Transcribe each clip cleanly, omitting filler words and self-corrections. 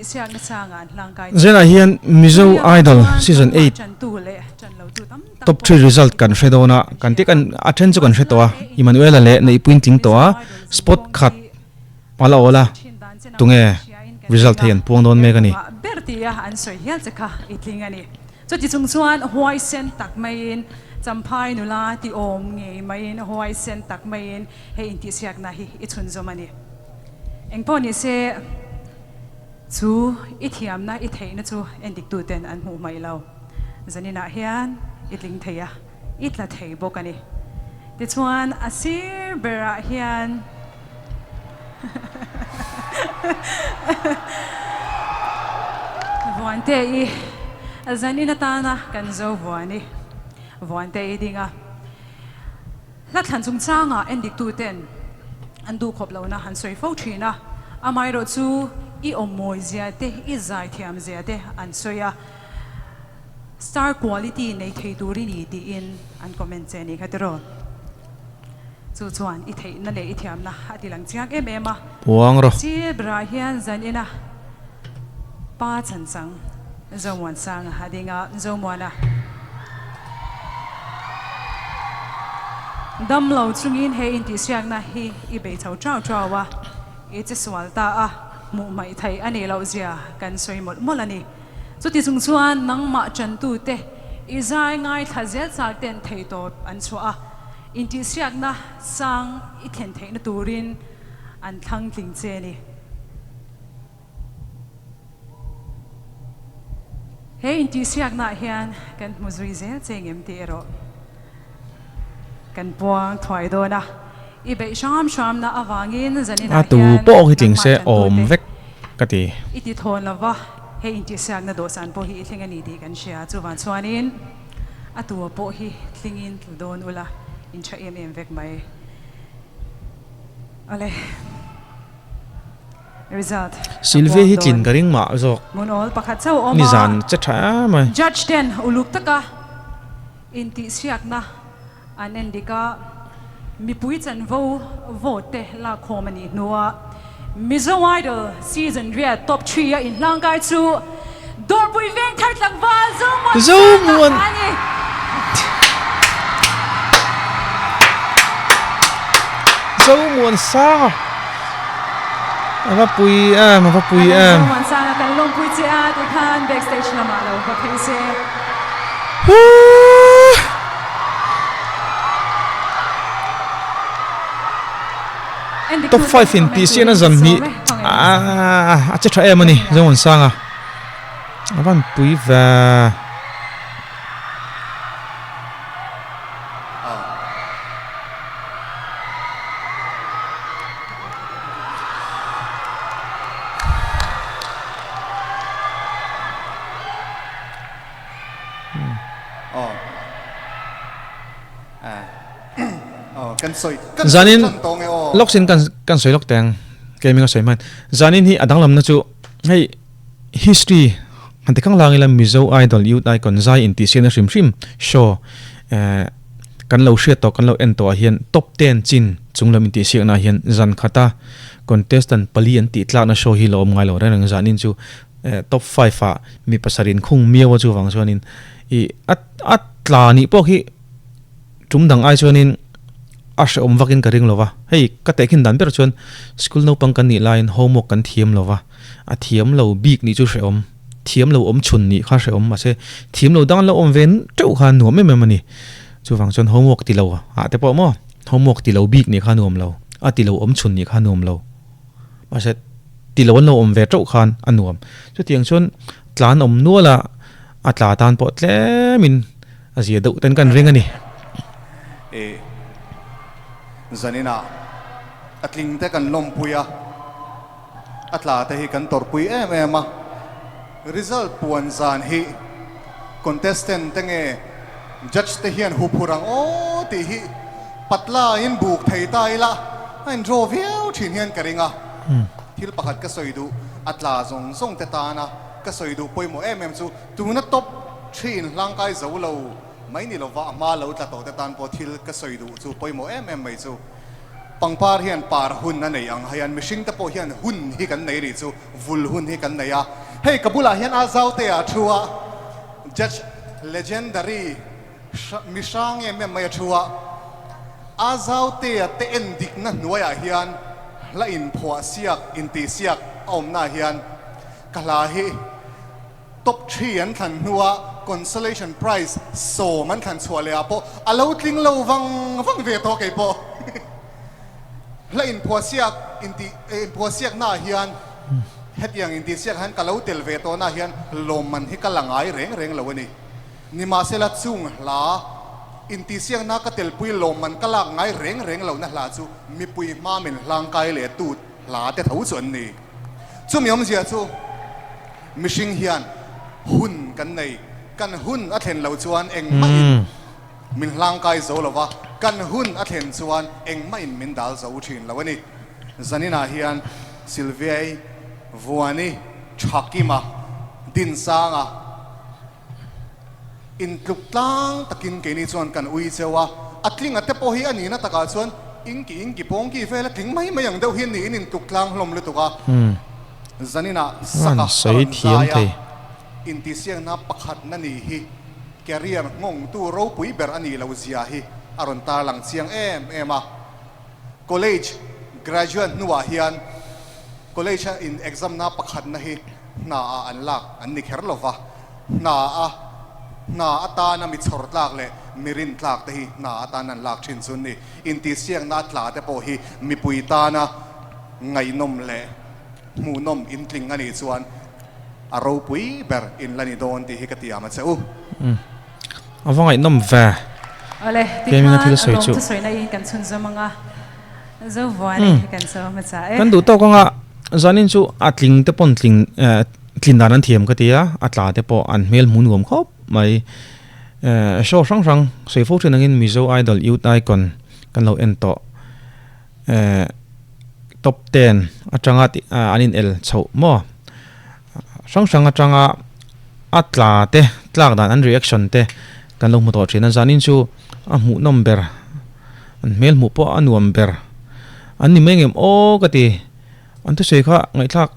Zenah hian Mizo Idol Season 8 Top 3 result kan hre dawn a, kan tih kan a then chu kan hre tawh a, Emmanuela leh Neihpuiin tling tawh a, spot khat a la awl a, tunge result hei an puang dawn mek a ni. Chuti chung chuan huaisen tak maiin Champhai nula ti awm ngei maiin huaisen tak maiin hei intihsiakna hi i chhunzawm a ni. Engpawh ni se chu i thiamna i theihna chu endiktuten an hmuh hmaih lo. Zaninah hian i tling thei a, i tla thei bawk a ni. Tichuan a sir berah hian Vuante i zanin atana kan zo vuan i Vuante i ding a. Hla thlan chungchangah endiktuten an duhkhawp lohna an sawi fo thin a, amaherawhchu i awmmawi zia te, i zaithiam zia te an sawi a. Star quality nei thei tur i ni tiin an comment che a ni kha tiraw? Chu chuan i theihna leh i thiamna a ti lang chiang em em a. Puang rawh. Sir berah hian zan ina pa chanchang Zomuansanga a ding a, Zomuana dam lo chungin he intihsiakna hi i bei chho chau chau a, i che sual ta a, hmuh hmaih theih a nih loh zia kan sawi mawlh mawlh a ni. Chuti chung chuan nangmah chantute i zai ngaithla zel chak ten theihtawp an chhuah a, intihsiakna sang i thlen theihna turin an thlang tling che a ni. He intihsiaknaah hian kan hmu zui zel che ngem tih erawh kan puang thuai dawn a, i beih hram hramna avangin A zaninah tu hian pawh hi tling nangmah se awm chantute vek ka ti. I ti thawn lo va, hei intihsiakna dawhsan pawh hi i thleng a ni tih kan hria. Chuvang chuanin a tua pawh hi tlingin tlu dawn ula, in tha em em vek mai. Awle, result ka Sylvia puang hi tlin dawn. ka ring mah zawk. Hmun awl pakhat chauh a awm a. Nizan che tha em mai. Judge ten uluk taka intihsiakna An en dik a, mipui chanvo vote te lakkhawm a nih hnuah Mizo Idol Season riat Top 3 a inhlangkai chu Dawrpui Vengthar tlangval Zomuan Sanga a ni. Zomuan Sanga a va pui em, a va pui em. Zomuan Sanga kan lawmpui che a tikhan backstage lamah lo va phei se. Top 5 in tih sian a zan hnih a che tha em a ni Zomuansanga a van pui ve. Zanin lawk sin kan kan sawi lawk teng kei minga sawi hman zanin hi a danglamna chu hei history han ti khang lang ila Mizo Idol Youth Icon zai intihsiakna hrim hrim show eh kan lo hriat tawh kan lo en tawh ah hian top 10 chin chunglam intihsiakna ah hian zan khata contestant pali an tih tlakna show hi lo awm ngai lo reng reng zanin chu Top 5 ah mi pasarih in khung miau a chuvang chuanin ih a a tla nih pawh khi tum dang ai chuanin a hrehawm vakin ka ring lo va, hei ka tehkhin dan ber chuan school naupang kan nih laiin homework kan thiam lo va, a thiam lo bik nih chu hrehawm, thiam lo awm chhun nih kha hrehawm mahse thiam lo dang an lo awm ve teuh kha nuam em em a ni, chuvang chuan homework ti lo ah te pawh maw homework ti lo bik nih kha nuam lo, a ti lo awm chhun nih kha nuam lo mahse. Ti lo an lo awm ve teuh khan a nuam. Chutiang chuan tlan awm nual a, a tla tan pawh tlemin a zia deuh ten kan ring a ni. E zaninah a tling te kan lawmpui a, a tla te hi kan tawrhpui em em a. Result puan zan hi contestant te nge judge te hian huphur ang aw tih hi patla in buk thei ta ila a in draw viau thin hian ka ring a. Thil pakhat ka sawi duh a tla zawng zawng te tana ka sawi duh pawimawh em em chu tuna top thin hlangkai zo lo mai ni lova a hma lo tla tawh te tan pawh thil ka sawi duh chu pawimawh em em mai chu. Pangpar hian par hun a nei ang hian mihring te pawh hian hun hi kan nei nih chu vul hun hi kan nei a. Hei ka bulah hian a zaute ah thu a, Judge legendary mi hrang em em mai a thu a. A zautea te en dikna hnuaiah hian hla inphuah siak, intihsiak a awmnaah hian ka hla hi Top three an thlan hnua consolation prize sawm an thlan chhuah leh ah pawh a lo tling lo vang vang ve tawh kei pawh. Hla inphuahsiak intih inphuahsiakna ah hian hetiang intihsiak ah hian ka lo tel ve tawhna ah hian lawmman hi ka la ngai reng reng lo a ni. Nimahsela chung hla intihsiakna ka telpui lawmman ka lak ngai reng reng lohna hla chu mipui hma min hlangkai leh tut hla te tho chu an ni. Chumi awmzia chu mihring hian hun kan nei, kan hun a thlen loh chuan engmahin min hlangkai zo lo va, kan hun a thlen chuan engmahin min dal zo thin lo a ni. Zaninah hian Sylviai, Vuani, Thakima, Dinsanga, Intluk tlang takin keini chuan kan ui cheu a, a tling a te pawh hi a nihna takah chuan inki inki pawngki vel a tling mai mai ang deuh hi a niin intluk tlang hlawm lutuk a. Zaninah saka a rawn zai a, intihsiakna pakhatna ni hi career nghawngtu ropui ber a nih loh zia hi a rawn tarlang chiang em em a. College graduate hnuah hian college a in exam na pakhatna hi hna ah an lak an ni kher lova, hna a hna atana mi chhawr tlak leh mi rin tlak te hi hna atan an lak thin chu an ni. Intihsiakna a tla te pawh hi mipui tana ngaihnawm leh hmuhnawm intling a nih chuan a ropui ber in la ni dawn tih hi ka tiam a che u. A va ngaihnawm ve. Awle, Keimina tikhan thil sawi lawm chu. thusawi na in kan chhunzawm anga Zovuani kan sawi hmasa e. Kan duh tawk anga zanin chu a tling te pawn tling tlin dan an thiam ka ti a, a tla te pawh an hmel hmu nuam khawp mai. Show hrang hrang sawi fo thin angin Mizo Idol Youth Icon kan lo en tawh. Top ten atanga an in el chhoh maw? Hrang hrang atanga a tla te tlak dan an reaction te kan lo hmu tawh thin a, zanin chu a hmuhnawm ber an hmel hmuh pawh a nuam ber an ni mai ngem aw ka ti an thusawi kha ngaihthlak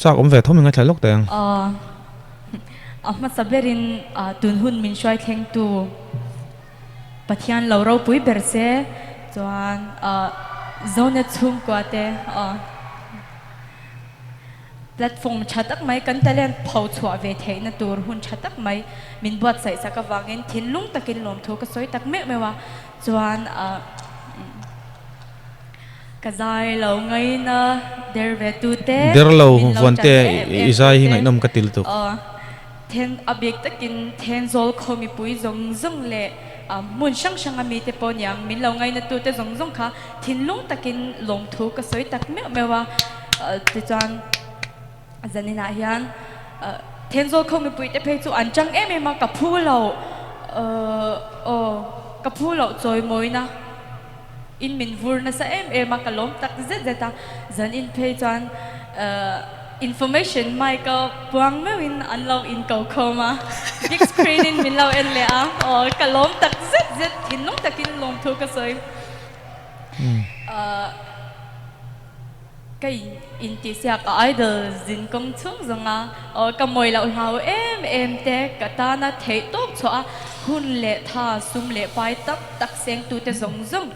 chak awm ve thawm in ngaithla lawk teh ang. A hmasa berin tun hun min hruai thlengtu Pathian lo ropui ber se chuan Zonet chhungkua te Platform tha tak mai kan talent pho chhuah ve theihna tur hun tha tak mai min buatsaih sak avangin thinlung takin lawmthu ka sawi tak meuh meuh a, chuan ka zai lo ngaina der ve tu te, Der lo min lo vuan tan te em em i zai tu hi te, ngaihnawm ka ti lutuk. Then a bik takin Thenzawl khaw mipui zawng zawng leh hmun hrang hranga mite pawh niang min lo ngaina tu te zawng zawng kha thinlung takin lawmthu ka sawi tak meuh meuh a. Tichuan zaninah hian Thenzawl khaw mipui te phei chu an chang em em a, ka phu loh aw ka phu loh chawimawina in min vur nasa em em a, ka lawm tak zet zet a, zanin phei chuan information mic a puang meuhin an lo inko khawm a, big screen in min lo en leh a, aw ka lawm tak zet zet thinlung takin lawmthu ka sawi. Ka intihsiak a idol zin kawng chhung zawng a, aw ka mawi loh hlau em em te ka tana theih tawp chhuah a, hun leh tha sum leh pai tam tak seng tute zawng zawng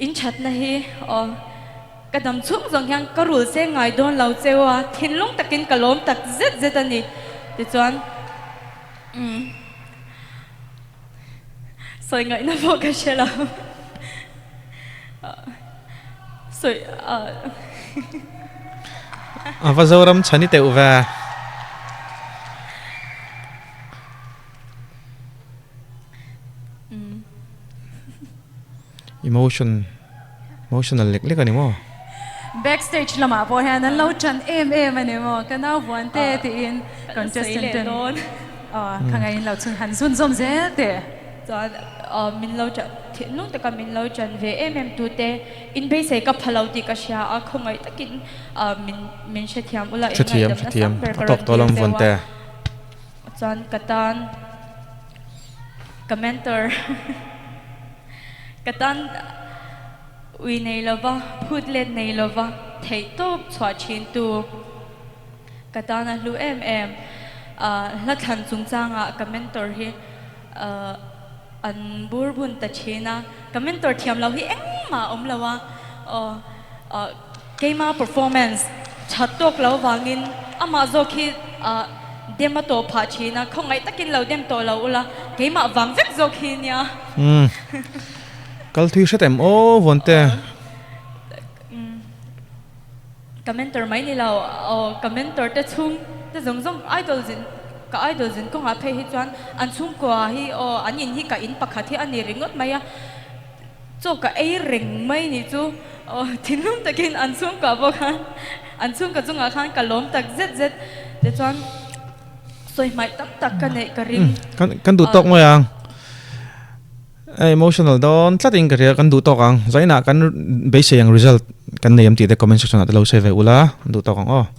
in thatna hi aw ka dam chhung zawng hian ka rul seng ngai dawn lo cheu a, thinlung takin ka lawm tak zet zet a ni tichuan umm. Sawi ngaihna pawh ka hre lo. Sawi A va Zoram chhan i teuh ve. Emotion emotional lek lek a ni maw? Backstage lamah pawh hian an lo ṭan em em a ni maw? Ka nau vuan te tiin contestant ten aw kha ngaiin lo chhun han zun zawm zel teh. Chuan min lo ṭan thinlung taka min lo ṭan ve em em tu te in beisei ka pha lo tih ka hria a, khawngaih takin min min hrethiam ula in Hrethiam ngaihdamna sang hrethiam ber a ka tawk rawn tawh dil lam cheu vuan a. te. Chuan ka tan ka mentor. Ka tan Ui nei lova, phut let nei lova theihtawp chhuah thintu ka tan a hlu em em. Hla thlan chungchangah ka mentor hi an bur bun ta thin a, ka mentor thiam lo hi engmah a awm lo a, aw keima performance that tawk lo vangin amah zawk hi dem a tawh phah thin a, khawngaih takin lo dem tawh lo ula, keimah vang vek zawk hi nia. Kal thui hret em aw Vawnte. Ka mentor mai ni lo aw ka mentor te chhung te zawng zawng idol zin ka idol zin kawngah phei hi chuan an chhungkua hi aw an in hi ka in pakhat hi a ni ringawt mai a chaw ka ei reng mai ni chu aw thinlung takin an chhungkua pawh khan an chhungkua chungah khan ka lawm tak zet zet te chuan sawi hmaih tam tak ka neih ka ring. Kan duh tawk mai ang. Emotional dawn tlat in ka hria kan duh tawk ang zainah kan beisei ang result kan nei am tih te comment section ah te lo sawi ve ula duh tawk ang aw.